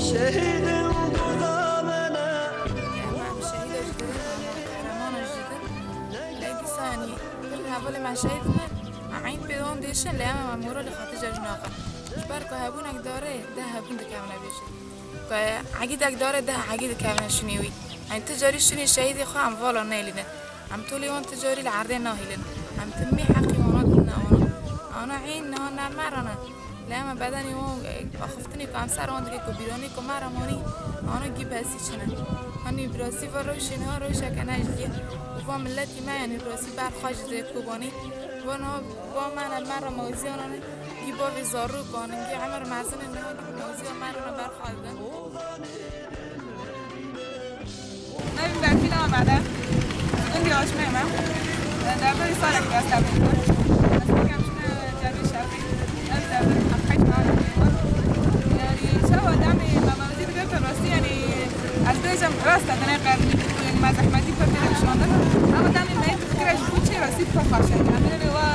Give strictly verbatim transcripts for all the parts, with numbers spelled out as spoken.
Şehîdin dûda me ne. Em şehîda jî dibin, em qehreman jî dibin. Lê dîsa, yanî, pir hevalê me şehîd bûne, em eyn pê wan dêşin, lê em, em moralê xwe tije jî naxin. Ji ber ku hebûnek dare, deh hebûn dikevine pêşê. Ku egîdek dare, deh egîd dikevine şinê wî. Yanî, ti carî şinê şehîdê xwe, em vala nêlînin. Em tolê wan ti carî li erdê nahêlin. Em timî heqî wana didine wana. Wana hîn niha ne me re ne. Lê em bedenê wan, e, axiftinê ku em ser wan dike, ku bîranî ku me re manî, wana gî besî çine. Hanî bi rastî va rewşê niha rewşeke ne ji dî. Û va miletî me, yanî bi rastî ber xwe ji dê Kobanî. Va niha va me ne, me re mewziyan ne. Gî bavê zarok wan in, gî emir mezin in, niha gî mewziya me re ne ber xwe didin. Navê min Berfîn Amede. Gundî Aşmê me. Derbarê salek dest tevlî kir. Ez pêkem çûne cevê şerî. Ev derbarê heqet me. Yanî çawa demê me mewzî digirtin rastî, yanî ez bêjim rast e, dine qerbî bû, yanî me zehmetî pir têde kişandin. Ama demê me fikire ji bo çi rastî pir xweş e. Em ê wa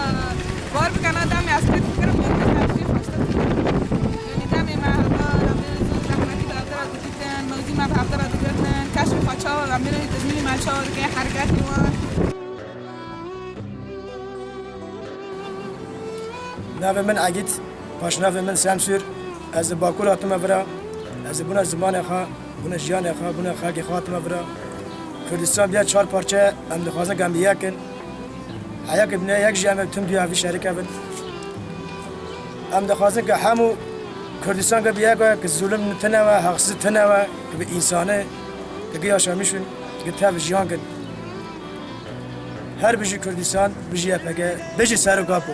bar bikin, a demê ez pir fikirim, yanî ez pir xweştir dikim. Yanî demê me hevdar, em ê zor zehmetî bi hevdara Mewzî me bi hevdara digirtin, keşf xwe çawa, em bêrê dizmînî me çawa dike, hereketê wan. Navê min Egîd, paşnavê min Semsûr. Ez li Bakur hatime vira. Ez ê bûna zimanê xwe, bûna jiyanê xwe, bûna xelkê xwe hatime vira. Kurdistan bûye çar parçe, em dixwazin ku em bi yek in. Heya ku bûne yek jî em ê tim duya vî şerî kevin. Em dixwazin ku hemû Kurdistan ku bi yek be, ku zulm tune be, heqsizî tune be, ku bi însanî, ku bi yaşamişin, ku tev jiyan kin. Her bijî Kurdistan, bijî Y P G, bijî Serok Apo.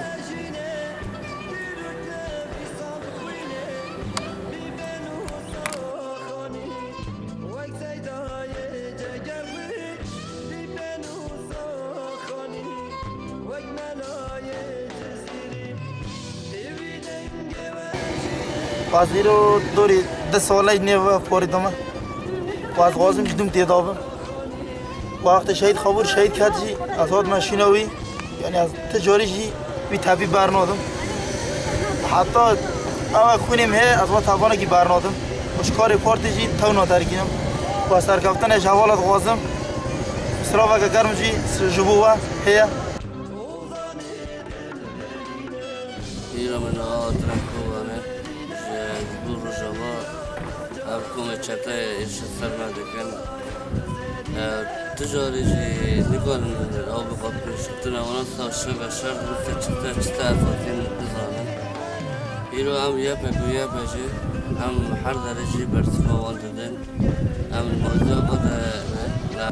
Ez îro dorê du saley nêve porê dime. Ez dixwazim ji dûm têda bim. Wextê şehîd Xabûr şehîd ket jî, ez hatime şûna wî. Yanî ez ti carî jî wî tepî bernadim. Heta ew xwînê min heye, ez va tevanekî bernadim. Û ji karê partî jî tewna derkînim. Û ez serkeftinê ji hevala dixwazim. Silaveke germ jî ji bo we heye. Îro min niha hatine Kobanê. Ji, ji bo Rojava ev komê çeteyê êrişî ser me dikin. E, tu carî jî nikarin ew bi xwe pêşketine wana sa şeve şer dikin, se çi te, çi te esasî bizanin. Îro em Y P G û Y P G em her derê jî bersiva wan didin. Em li mewziya xwe de ne, ne.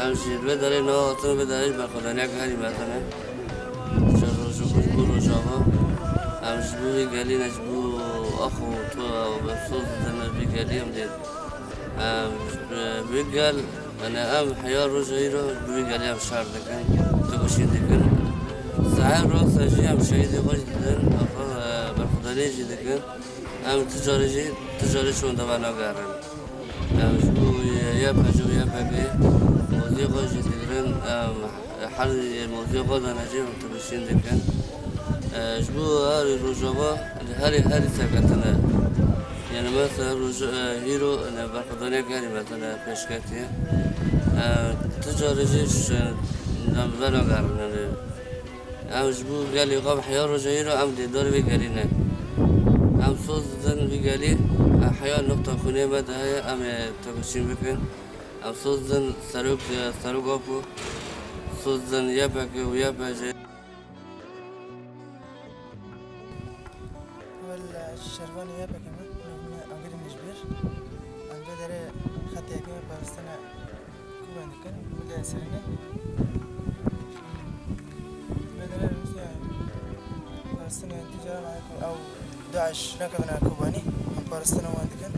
Em jî li vê derê niha hatin, vê derê jî berxwedaniya herî mezin e. Ji roj-, ji bo Rojava. Em ji bo vî gelî ne, ji bo ax û to ew soz didin vî gelî em dê. Em ji bo vî gel, yani em heya roja îro ji bo vî gelî em şer dikin, têkoşîn dikin. Sehef rasa jî em şehîdê xwe jî didin, em xwe, e, berxwedaniyê jî dikin. Em tu carî jî, tu carî şûnde venagerin. Em ji bo Y P G û Y P G moziyê xwe jî digirin, em her moziyê xwe de ne jî em tebişîn dikin. E, ji bo herî Rojava, herî, herî serketin e. Yani mesela Roj-, e, hîro, yani berxwedaniyek herî mezin e pêşketiye. E, tu carî jî ş-, em venagerin, yani. Em ji bo gelê xwe bi heya roja îro em dêdar vê gelî ne. Em soz didin vî gelî, e, heya nuqta xwînê me de heye, em ê têkoşîn bikin. Em soz didin Serok, e, Serok Apo, soz didin Y P G û Y P G. Wel, e, şervanê Y P G me, navê me Agirî Necbîr. Em vê derê xetê yekê me parastine. Koban dikin, milê Sirînê. Vê derê Rûsya parastina tîcara me ku ew DAIŞ nakevine Kobanî, em parastina wan dikin.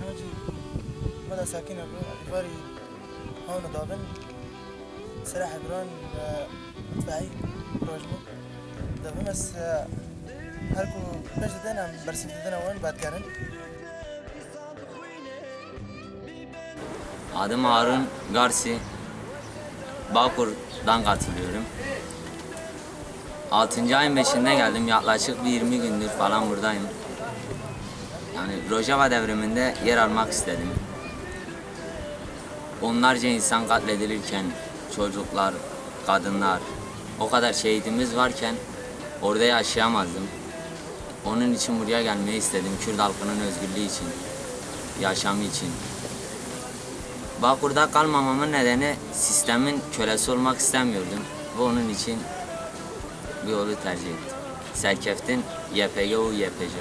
Hacî, me de sakîne ku îvarî hewna dabin. Silahê giran ve midfeî rojmû. Dibim ez, e, her ku pêş didin em bersiv didine wan vedigerin. Adım Harun Garsi, Bağkur'dan katılıyorum. Altıncı ayın beşinde geldim. Yaklaşık bir yirmi gündür falan buradayım. Yani Rojava devriminde yer almak istedim. Onlarca insan katledilirken, çocuklar, kadınlar, o kadar şehidimiz varken orada yaşayamazdım. Onun için buraya gelmeyi istedim. Kürt halkının özgürlüğü için, yaşamı için. Bağkur'da kalmamamın nedeni sistemin kölesi olmak istemiyordum. Ve onun için bu yolu tercih ettim. Serkeftin Y P G û Y P J.